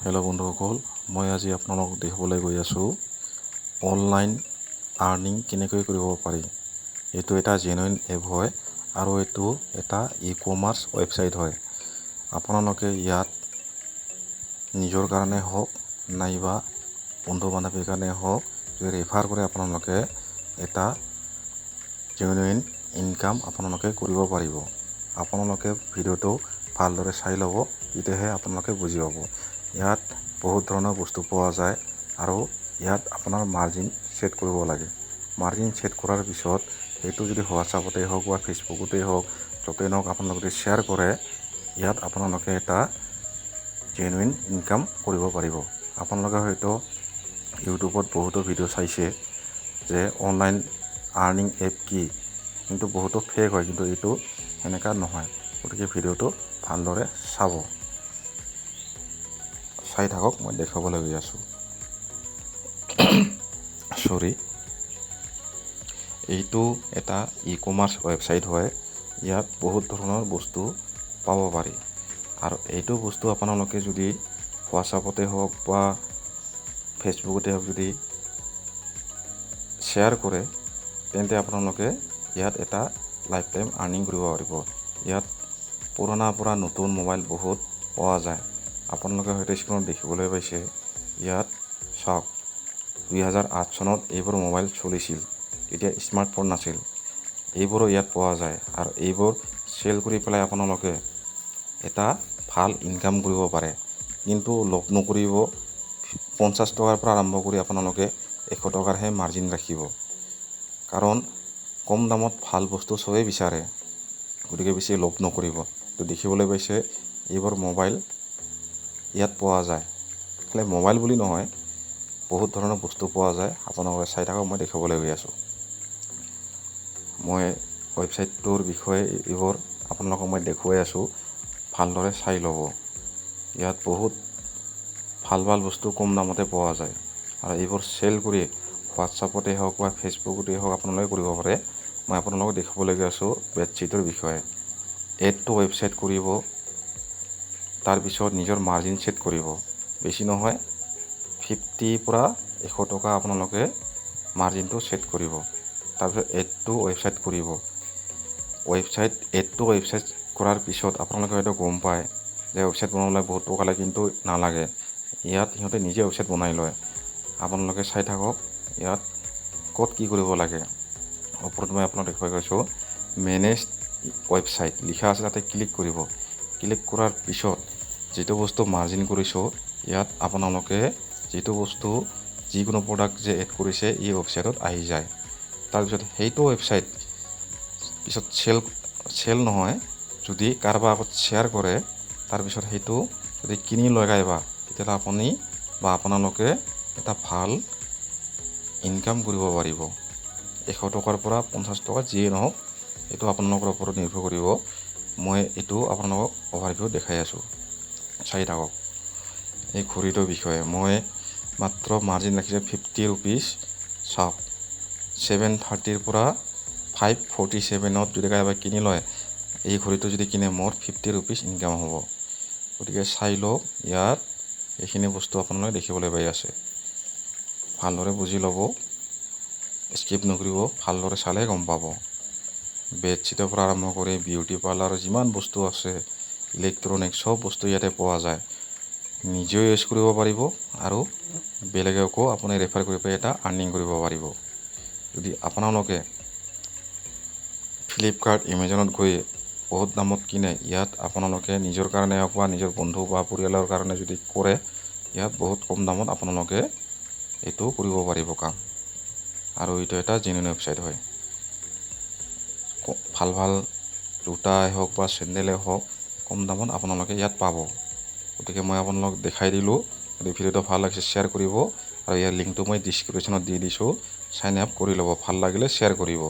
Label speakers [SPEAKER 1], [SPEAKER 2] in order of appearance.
[SPEAKER 1] Hello' বন্ধুসকল, মই আজি আপোনালোকক দেখুৱাবলৈ গৈ আছোঁ অনলাইন আৰ্নিং কেনেকৈ কৰিব পাৰি। এইটো এটা জেনুইন এপ হয় আৰু এইটো এটা ই কমাৰ্চ ৱেবছাইট হয়। আপোনালোকে ইয়াত নিজৰ কাৰণে হওক নাইবা বন্ধু বান্ধৱীৰ কাৰণে হওক, যদি ৰেফাৰ কৰে, আপোনালোকে এটা জেনুইন ইনকাম আপোনালোকে কৰিব পাৰিব। আপোনালোকে ভিডিঅ'টো ভালদৰে চাই ল'ব, তেতিয়াহে আপোনালোকে বুজি পাব। ইয়াত বহুত ধৰণৰ বস্তু পোৱা যায় আৰু ইয়াত আপোনাৰ মাৰ্জিন ছেট কৰিব লাগে। মাৰ্জিন ছেট কৰাৰ পিছত সেইটো যদি হোৱাটছআপতেই হওক বা ফেচবুকতেই হওক, য'তেই নহওক, আপোনালোকে শ্বেয়াৰ কৰে, ইয়াত আপোনালোকে এটা জেনুইন ইনকাম কৰিব পাৰিব। আপোনালোকে হয়তো ইউটিউবত বহুতো ভিডিঅ' চাইছে যে অনলাইন আৰ্নিং এপ কি, কিন্তু বহুতো ফেক হয়, কিন্তু এইটো সেনেকুৱা নহয়। গতিকে ভিডিঅ'টো ভালদৰে চাব, চাই থাকক, মই দেখুৱাবলৈ গৈ আছোঁ। চৰি, এইটো এটা ই কমাৰ্চ ৱেবছাইট হয়। ইয়াত বহুত ধৰণৰ বস্তু পাব পাৰি আৰু এইটো বস্তু আপোনালোকে যদি হোৱাটছআপতে হওক বা ফেচবুকতে হওক যদি শ্বেয়াৰ কৰে, তেন্তে আপোনালোকে ইয়াত এটা লাইফ টাইম আৰ্নিং কৰিব পাৰিব। ইয়াত পুৰণাৰ পৰা নতুন মোবাইল বহুত পোৱা যায়। আপোনালোকে হয়তো স্ক্ৰীণত দেখিবলৈ পাইছে। ইয়াত চাওক, 2008 চনত এইবোৰ মোবাইল চলিছিল, তেতিয়া স্মাৰ্টফোন নাছিল। এইবোৰো ইয়াত পোৱা যায় আৰু এইবোৰ চেল কৰি পেলাই আপোনালোকে এটা ভাল ইনকাম কৰিব পাৰে। কিন্তু লোভ নকৰিব। 50 টকাৰ পৰা আৰম্ভ কৰি আপোনালোকে 100 টকাৰহে মাৰ্জিন ৰাখিব, কাৰণ কম দামত ভাল বস্তু চবেই বিচাৰে। গতিকে বেছি লোভ নকৰিব। তো দেখিবলৈ পাইছে, এইবোৰ মোবাইল ইয়াত পোৱা যায়। খালি মোবাইল বুলি নহয়, বহুত ধৰণৰ বস্তু পোৱা যায়। আপোনালোকে চাই থাকক, মই দেখুৱাবলৈ গৈ আছোঁ। মই ৱেবছাইটটোৰ বিষয়ে এইবোৰ আপোনালোকক মই দেখুৱাই আছোঁ, ভালদৰে চাই ল'ব। ইয়াত বহুত ভাল ভাল বস্তু কম দামতে পোৱা যায় আৰু এইবোৰ চেল কৰি হোৱাটছআপতে হওক বা ফেচবুকতে হওক আপোনালোকে কৰিব পাৰে। মই আপোনালোকক দেখুৱাবলৈ গৈ আছোঁ বেডশ্বীটৰ বিষয়ে। এড টু ৱেবছাইট কৰিব, তাৰপিছত নিজৰ মাৰ্জিন ছেট কৰিব। বেছি নহয়, 50ৰ পৰা 100 টকা আপোনালোকে মাৰ্জিনটো ছেট কৰিব। তাৰপিছত এড টু ৱেবছাইট কৰিব। এড টু ৱেবছাইট কৰাৰ পিছত আপোনালোকে হয়তো গম পায় যে ৱেবছাইট বনাবলৈ বহুত টকা লাগে, কিন্তু নালাগে। ইয়াত সিহঁতে নিজে ৱেবছাইট বনাই লয়। আপোনালোকে চাই থাকক ইয়াত ক'ত কি কৰিব লাগে। ওপৰত মই আপোনাক দেখুৱাই গৈছোঁ, মেনেজ ৱেবছাইট লিখা আছে, তাতে ক্লিক কৰিব। ক্লিক কৰাৰ পিছত যিটো বস্তু মাৰ্জিন কৰিছোঁ, ইয়াত আপোনালোকে যিটো বস্তু, যিকোনো প্ৰডাক্ট যে এড কৰিছে, এই ৱেবছাইটত আহি যায়। তাৰপিছত সেইটো ৱেবছাইট পিছত চেল, চেল নহয়, যদি কাৰোবাৰ আগত শ্বেয়াৰ কৰে, তাৰপিছত সেইটো যদি কিনি লয় কাৰোবা, তেতিয়াহ'লে আপুনি বা আপোনালোকে এটা ভাল ইনকাম কৰিব পাৰিব। 100 টকাৰ পৰা 50 টকা, যিয়ে নহওক, এইটো আপোনালোকৰ ওপৰত নিৰ্ভৰ কৰিব। মই এইটো আপোনালোকক অভাৰভিউ দেখাই আছোঁ, চাই থাকক। এই ঘড়ীটোৰ বিষয়ে মই মাত্ৰ মাৰ্জিন ৰাখিছোঁ 50 ৰুপিজ। চাওক, 730ৰ পৰা 547ত যদি কাৰোবাই কিনি লয়, এই ঘড়ীটো যদি কিনে, মোৰ 50 ৰুপিজ ইনকাম হ'ব। গতিকে চাই লওক, ইয়াত এইখিনি বস্তু আপোনালোকে দেখিবলৈ পাই আছে। ভালদৰে বুজি ল'ব, স্কিপ নকৰিব, ভালদৰে চালে গম পাব। বেডশ্বীটৰ পৰা আৰম্ভ কৰি বিউটি পাৰ্লাৰৰ যিমান বস্তু আছে, ইলেক্ট্ৰনিক চব বস্তু ইয়াতে পোৱা যায়। নিজেও ইউজ কৰিব পাৰিব আৰু বেলেগকো আপুনি ৰেফাৰ কৰি পেলাই এটা আৰ্নিং কৰিব পাৰিব। যদি আপোনালোকে ফ্লিপকাৰ্ট, এমেজনত গৈ বহুত দামত কিনে, ইয়াত আপোনালোকে নিজৰ কাৰণে হওক বা নিজৰ বন্ধু বা পৰিয়ালৰ কাৰণে যদি কৰে, ইয়াত বহুত কম দামত আপোনালোকে এইটো কৰিব পাৰিব কাম। আৰু এইটো এটা জেনুইন ৱেবছাইট হয়। ভাল ভাল জোতাই হওক বা চেণ্ডেলেই হওক, কম দামত আপোনালোকে ইয়াত পাব। গতিকে মই আপোনালোকক দেখাই দিলোঁ। যদি ভিডিঅ'টো ভাল লাগিছে, শ্বেয়াৰ কৰিব আৰু ইয়াৰ লিংকটো মই ডিছক্ৰিপশ্যনত দি দিছোঁ। চাইন আপ কৰি ল'ব, ভাল লাগিলে শ্বেয়াৰ কৰিব।